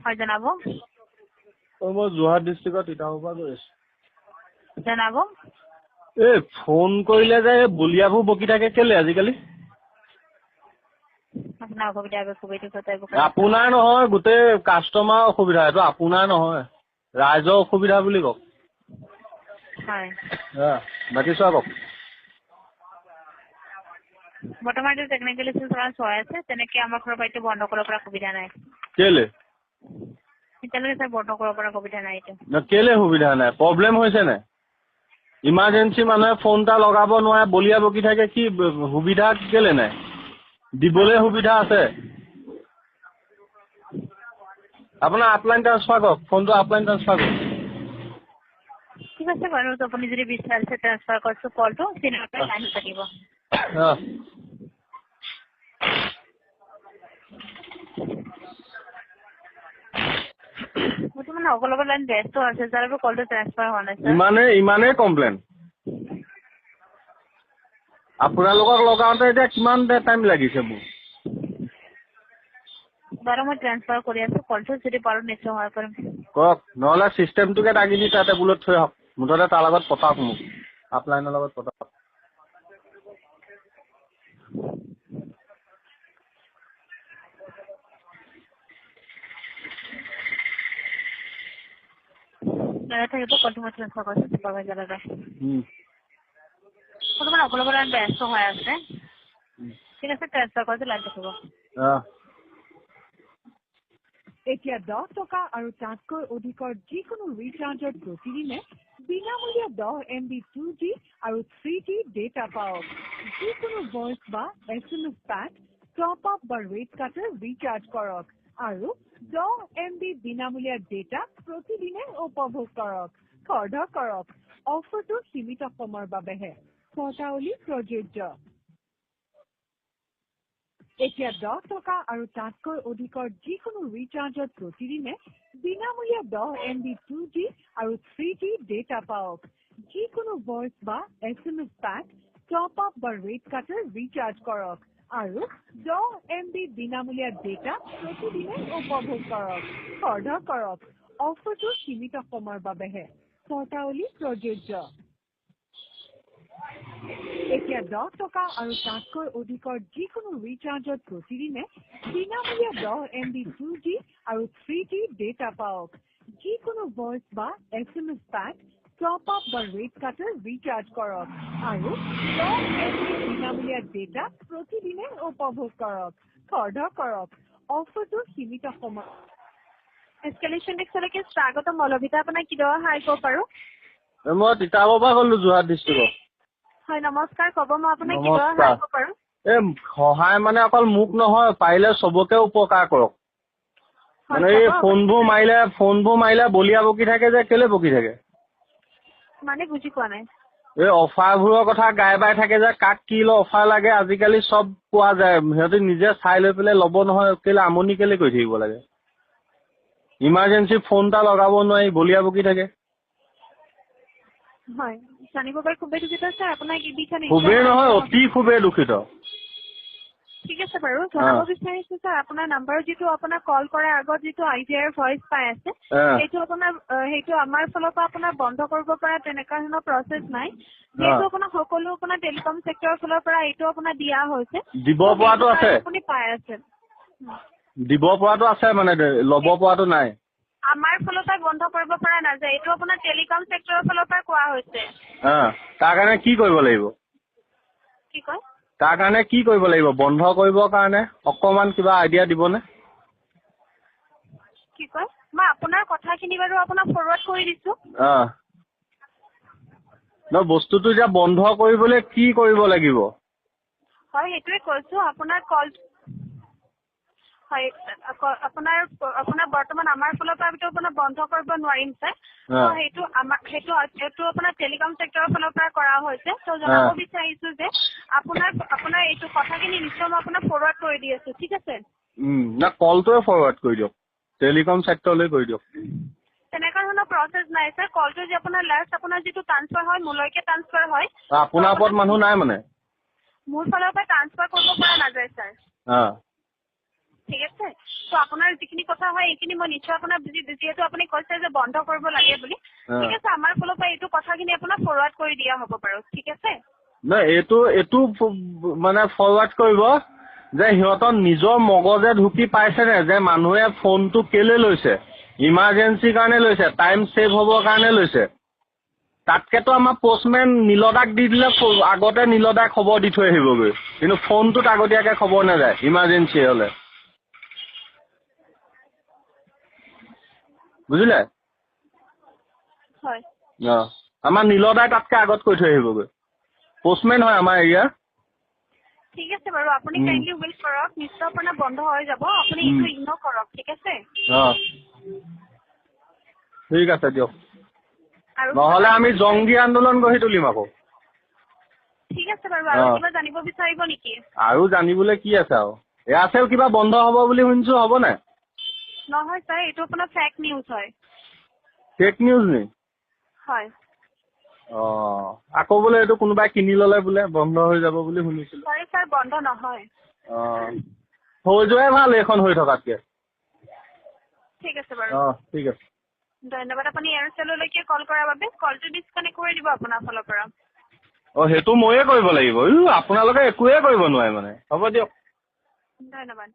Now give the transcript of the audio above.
হয়, জনাব। মই যোৰহাট ডিষ্ট্ৰিক্টৰ তিতাবৰৰ পৰা কৈ আছোঁ। জনাব। এই ফোন কৰিলে যে এই বলিয়াবোৰ বকি থাকে কেলে আজিকালি? আপোনাৰ অসুবিধা বাবে খুবেই দুখিত। আপোনাৰ নহয়, গোটেই কাষ্টমাৰৰ অসুবিধা। এইটো আপোনাৰ নহয়, ৰাইজৰ অসুবিধা বুলি কওক। হয়। বাকী চোৱা কওক। বৰ্তমান এইটো টেকনিকেল ইছ্যু হৈ আছে, তেনেকে আমাৰ ফালৰ পৰা এইটো বন্ধ কৰিব পৰা সুবিধা নাই। কেলে? এতিয়ালৈকে ছাৰ বন্ধ কৰিব পৰা সুবিধা নাই এইটো। কেলে সুবিধা নাই? প্ৰব্লেম হৈছে নাই? ইমাৰ্জেঞ্চি মানুহে ফোন এটা লগাব নোৱাৰে, বলিয়া বকি থাকে, কি সুবিধা কেলে নাই? দিবলৈ সুবিধা আছে। আপোনাৰ আপলাইন ট্ৰান্সফাৰ কৰক, ফোনটো আপলাইন ট্ৰান্সফাৰ কৰক। ঠিক আছে বাৰু, আপুনি যদি বিচাৰিছে ট্ৰান্সফাৰ কৰিছোঁ কলটো, চিনেমাৰ লাইন থাকিব। বৰ্তমান সকলোবোৰ লাইন ব্যস্ত আছে, যাৰ বাবে কলটো ট্ৰান্সফাৰ হোৱা নাই। ইমানেই কমপ্লেইন। আপোনালোকক লগাওঁতে এতিয়া কিমান টাইম লাগিছে মোক? বাৰু মই ট্ৰান্সফাৰ কৰি আছোঁ কলটো, যদি পাৰোঁ নিশ্চয় সহায় কৰিম। কৰক, নহ'লে চিষ্টেমটোকে দাঙি নি তাৰ টেবুলত থৈ আহক। মুঠতে তাৰ লগত পতাওক মোক, আপলাইনৰ লগত পতাওক। থাকিব, কলটো মই ট্ৰান্সফাৰ কৰিছোঁ চুপাৰভাইজাৰৰ। বৰ্তমান সকলোবোৰ লাইন ব্যস্ত হৈ আছে। ঠিক আছে, ট্ৰান্সফাৰ কৰিছোঁ, লাইন থাকিব। এতিয়া 10 টকা আৰু তাতকৈ অধিকৰ যিকোনো ৰিচাৰ্জত প্ৰতিদিনে বিনামূলীয়া 10 MB 2G আৰু 3G data পাওক। যিকোনো ভইচ বা SMS pack, top up বা ৰেট কাটৰ ৰিচাৰ্জ কৰক আৰু 10 MB বিনামূলীয়া ডেটা প্ৰতিদিনে উপভোগ কৰক। খৰধৰ কৰক, অফাৰটো সীমিত সময়ৰ বাবেহে। চৰ্তাৱলী প্ৰযোজ্য। এতিয়া 10 টকা আৰু তাতকৈ অধিকৰ যিকোনো ৰিচাৰ্জত প্ৰতিদিনে বিনামূলীয়া 10 MB 2G আৰু 3G data পাওক। যিকোনো ভইচ বা SMS pack, top up বা ৰেট কাটৰ ৰিচাৰ্জ কৰক আৰু 10 MB বিনামূলীয়া ডেটা প্ৰতিদিনে উপভোগ কৰক। খৰধৰ কৰক, অফাৰটো সীমিত সময়ৰ বাবেহে। চৰ্তাৱলী প্ৰযোজ্য। এতিয়া 10 টকা আৰু তাতকৈ অধিকৰ যিকোনো ৰিচাৰ্জত প্ৰতিদিনে বিনামূলীয়া 10 MB 2G আৰু 3G data পাওক। যিকোনো ভইচ বা SMS pack, top up বা ৰেট কাটৰ ৰিচাৰ্জ কৰক আৰু 10 MB বিনামূলীয়া ডেটা প্ৰতিদিনে উপভোগ কৰক। খৰধৰ কৰক, অফাৰটো সীমিত সময়। এছকেলেশ্যন ডেস্কলৈকে স্বাগতম। অলভিতা, আপোনাক কিদৰে সহায় কৰিব পাৰোঁ? মই তিতাবৰৰ পৰা ক'লো, যোৰহাট ডিষ্ট্ৰিক্টৰ। হয়, নমস্কাৰ। ক'ব, মই আপোনাক কিদৰে সহায় কৰিব পাৰোঁ? এই সহায় মানে অকল মোক নহয়, পাৰিলে চবকে উপকাৰ কৰক। মানে এই ফোনবোৰ মাৰিলে বলিয়া বকি থাকে যে, কেলে বকি থাকে? মানে বুজি পোৱা নাই। এই অফাৰবোৰৰ কথা গাই বাই থাকে যে, কাক কি অফাৰ লাগে আজিকালি চব পোৱা যায়। সিহঁতে নিজে চাই লৈ পেলাই ল'ব নহয়, কেলে আমনি কেলে কৰি থাকিব লাগে? ইমাৰ্জেঞ্চি ফোন এটা লগাব নোৱাৰি, বলিয়া বকি থাকে। হয়, জানিব পাৰি খুবেই দুখিত ছাৰ, আপোনাক এই বিষয়ে খুবেই নহয়, অতি খুবেই দুখিত। ঠিক আছে বাৰু, জনাব বিচাৰিছোঁ ছাৰ, আপোনাৰ নাম্বাৰত যিটো আপোনাৰ কল কৰাৰ আগত যিটো IVR voice পাই আছে, সেইটো আপোনাৰ সেইটো আমাৰ ফালৰ পৰা আপোনাৰ বন্ধ কৰিব পৰা তেনেকুৱা ধৰণৰ প্ৰচেছ নাই। যিহেতু আপোনাৰ সকলো আপোনাৰ টেলিকম চেক্টৰৰ ফালৰ পৰা এইটো আপোনাৰ দিয়া হৈছে, দিব পৰাটো আছে, আপুনি পাই আছে। দিব পৰাটো আছে, মানে ল'ব পৰাটো নাই। আমাৰ ফালৰ পৰা বন্ধ কৰিব পৰা নাযায়, এইটো আপোনাৰ টেলিকম চেক্টৰৰ ফালৰ পৰা কোৱা হৈছে। তাৰ কাৰণে কি কৰিব লাগিব? কি কয়? তাৰ কাৰণে কি কৰিব লাগিব বন্ধ কৰিবৰ কাৰণে? অকণমান কিবা আইডিয়া দিবনে? কি কয়? মই আপোনাৰ কথাখিনি বাৰু আপোনাক ফৰৱাৰ্ড কৰি দিছোঁ। ন বস্তুটো এতিয়া বন্ধ কৰিবলৈ কি কৰিব লাগিব? হয়, সেইটোৱে কৈছোঁ, আপোনাৰ কল হয়, আপোনাৰ বৰ্তমান আমাৰ ফালৰ পৰা আমিতো আপোনাৰ বন্ধ কৰিব নোৱাৰিম ছাৰ। সেইটো আমাৰ সেইটো আপোনাৰ টেলিকম চেক্টৰৰ ফালৰ পৰা কৰা হৈছে। ত' জনাব বিচাৰিছোঁ যে আপোনাৰ এইটো কথাখিনি নিশ্চয় মই আপোনাক ফৰৱাৰ্ড কৰি দি আছোঁ, ঠিক আছে? না কলটোৱে ফৰৱাৰ্ড কৰি দিয়ক, টেলিকম চেক্টৰলৈ কৰি দিয়ক। তেনেকুৱা ধৰণৰ প্ৰচেছ নাই ছাৰ। কলটো যে আপোনাৰ লাষ্ট আপোনাৰ যিটো ট্ৰান্সফাৰ হয়, মোলৈকে ট্ৰান্সফাৰ হয়। আপোনাৰ ওপৰত মানুহ নাই মানে? মোৰ ফালৰ পৰা ট্ৰান্সফাৰ কৰিব পৰা নাযায় ছাৰ। ঠিক আছে, ত' আপোনাৰ যিখিনি কথা হয় এইখিনি মই নিশ্চয় আপোনাৰ যিহেতু আপুনি কৈছে যে বন্ধ কৰিব লাগে বুলি, ঠিক আছে, আমাৰ ফালৰ পৰা এইটো কথাখিনি আপোনাক ফৰৱাৰ্ড কৰি দিয়া হ'ব বাৰু, ঠিক আছে। নাই, এইটো এইটো মানে ফৰৱাৰ্ড কৰিব যে সিহঁতৰ নিজৰ মগজে ঢুকি পাইছেনে যে মানুহে ফোনটো কেলৈ লৈছে, ইমাৰ্জেঞ্চিৰ কাৰণে লৈছে, টাইম ছেভ হ'বৰ কাৰণে লৈছে। তাতকেতো আমাৰ পষ্টমেন নীলদাক দি দিলে আগতে নীলদাক খবৰ দি থৈ আহিবগৈ, কিন্তু ফোনটোত আগতীয়াকৈ খবৰ নাযায় ইমাৰ্জেঞ্চি হ'লে, বুজিলে? হয়। অঁ, আমাৰ নীলদাই তাতকৈ আগত কৈ থৈ আহিবগৈ, পষ্টমেন হয় আমাৰ এৰিয়াৰ। ঠিক আছে বাৰু, আপুনি কাইণ্ডলি ৱেইট কৰক, নিশ্চয় আপোনাৰ বন্ধ হৈ যাব, আপুনি এইটো ইগন'ৰ কৰক, ঠিক আছে? অঁ, ঠিক আছে দিয়ক, নহ'লে আমি জংগী আন্দোলন গঢ়ি তুলিম আকৌ। ঠিক আছে বাৰু, আৰু কিবা জানিব বিচাৰিব নেকি? আৰু জানিবলৈ কি আছে আৰু, এয়াৰচেল কিবা বন্ধ হ'ব বুলি শুনিছোঁ, হ'ব নাই? নহয় ছাৰ, এইটো আপোনাৰ ফেক নিউজ হয়। ফেক নিউজ নি? হয়। অঁ, আকৌ বোলে এইটো কোনোবাই কিনি ল'লে বোলে বন্ধ হৈ যাব বুলি শুনিছিলোঁ। চৰি ছাৰ, বন্ধ নহয়। অঁ, হৈ যোৱাই ভাল এইখন হৈ থকাতকৈ। ঠিক আছে বাৰু। অঁ, ঠিক আছে, ধন্যবাদ। আপুনি এয়াৰচেললৈকে কল কৰাৰ বাবে। কলটো ডিছকানেক্ট কৰি দিব আপোনাৰ ফালৰ পৰা। অঁ, সেইটো ময়ে কৰিব লাগিব। আপোনালোকে একোৱে কৰিব নোৱাৰে মানে। হ'ব দিয়ক, ধন্যবাদ।